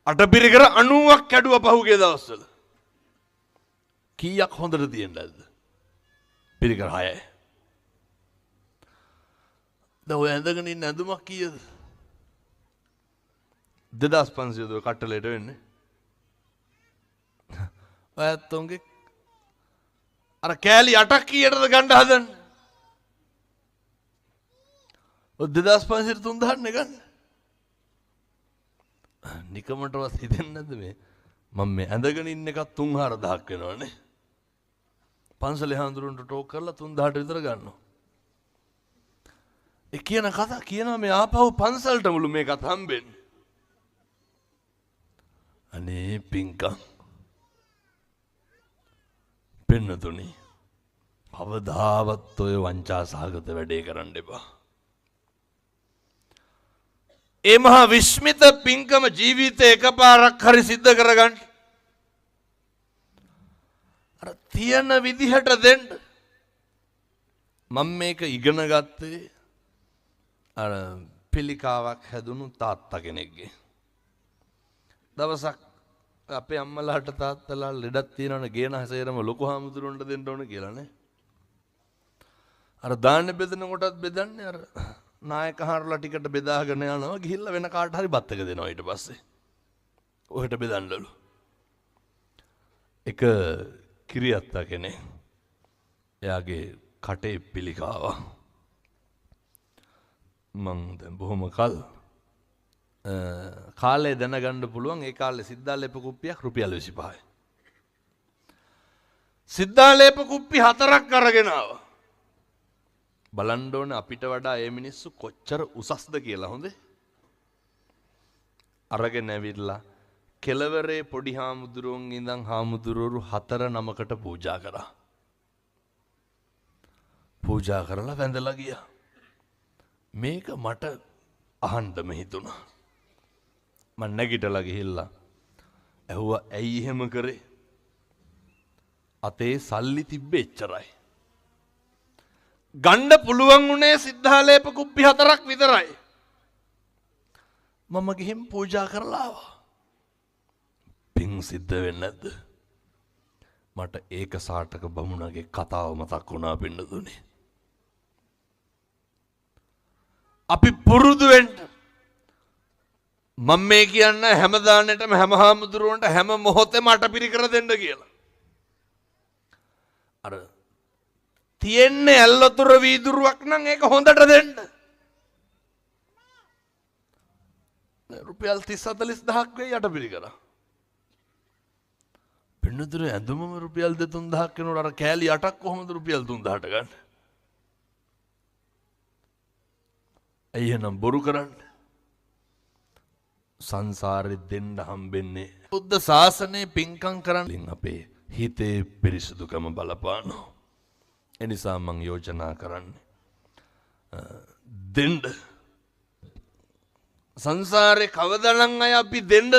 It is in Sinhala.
අටපිරිකර 90ක් කැඩුවා පහුගිය දවස්වල. කීයක් හොඳට තියෙන්නද? පිරිකර 6යි. දැන් ඔය ඇඳගෙන ඉන්න ඇඳුමක් කීයද? 2500ද ඔය කට්ටලේට වෙන්නේ? ඔය ඇත්තොන්ගේ අර කෑලි 8ක් කීයටද ගන්න හදන්නේ? ඔය 2500 3000 නේ ගන්න. නිකමටවත් හිතෙන්නේ නැද්ද මේ මම මේ ඇඳගෙන ඉන්න එකක් 3-4000ක් වෙනවනේ. පන්සලේ හාමුදුරුවන්ට ටෝක් කරලා 3000ට විතර ගන්නවා. ඒ කියන කතා කියනවා මේ ආපහු පන්සලට මුළු මේකත් හම්බෙන්නේ. අනේ පිංකම් පෙන්නතුනි, කවදාවත් ඔය වංචා සහගත වැඩේ කරන්න එපා. ඒ මහා විස්මිත පින්කම ජීවිතේ එකපාරක් හරි සිද්ධ කරගන්න. අර තියෙන විදිහට දෙන්න. මම මේක ඉගෙන ගත්තේ අර පිළිකාවක් හැදුණු තාත්තා කෙනෙක්ගේ. දවසක් අපේ අම්මලාට තාත්තලා ලෙඩක් තියෙනවනේ ගේන හැසේරම ලොකු හාමුදුරුවන්ට දෙන්න ඕන කියලානේ. අර දාන්න බෙදන කොටත් බෙදන්නේ අර නායක හාරලා ටිකට බෙදාගෙන යනවා, ගිහිල්ලා වෙන කාට හරි බත් එක දෙනවා ඊට පස්සේ. ඔහෙට බෙදන්නලු. එක කිරියත්තා කෙනෙක් එයාගේ කටේ පිළිකාව. මං දැන් බොහොම කල් කාලය දැනගන්න පුළුවන් ඒ කාලේ සිද්ධාලේප කුප්පියක් රුපියල් 25යි. සිද්ධාලේප කුප්පි 4ක් අරගෙන ආවා. බලන්න ඕනේ අපිට වඩා ඒ මිනිස්සු කොච්චර උසස්ද කියලා. හොඳේ. අරගෙන ඇවිල්ලා කෙලවරේ පොඩි හාමුදුරුවන් ඉඳන් හාමුදුරුවරු 4 නමකට පූජා කරා. පූජා කරලා වැඳලා ගියා. මේක මට අහන්නම හිතුණා. මං නැගිටලා ගිහිල්ලා ඇහුවා ඇයි එහෙම කරේ? අතේ සල්ලි තිබ්බේ එච්චරයි. ගන්න පුළුවන් උනේ සිද්ධාලේප කුප්පි 4ක් විතරයි. මම ගිහින් පූජා කරලා ආවා. පින් සිද්ධ වෙන්නේ නැද්ද? මට ඒක සාටක බමුණගේ කතාව මතක් වුණා පින්නතුනේ. අපි පුරුදු වෙන්න. මම මේ කියන්නේ හැම දාන්නටම හැම හාමුදුරුවන්ට හැම මොහොතේම අටපිරිකර දෙන්න කියලා. අර තියෙන්නේ ඇල්වතුර වීදුරුවක් නම් ඒක හොඳට දෙන්න. රුපියල් 30 40 දහක් වෙයි අටපිරිකර. පින්නතුනේ ඇඳුමම රුපියල් 2-3000ක් වෙනකොට අර කෑලි 8ක් කොහොමද රුපියල් 3000ට ගන්න? ඇයි එහෙනම් බොරු කරන්නේ? සංසාරෙ දෙන්න හම්බෙන්නේ බුද්ධ ශාසනයේ පින්කම් කරන්න අපේ හිතේ පිරිසුදුකම බලපානවා. එනිසා මං යෝජනා කරන්නේ දෙන්න. සංසාරේ කවදනම් අය අපි දෙන්නද?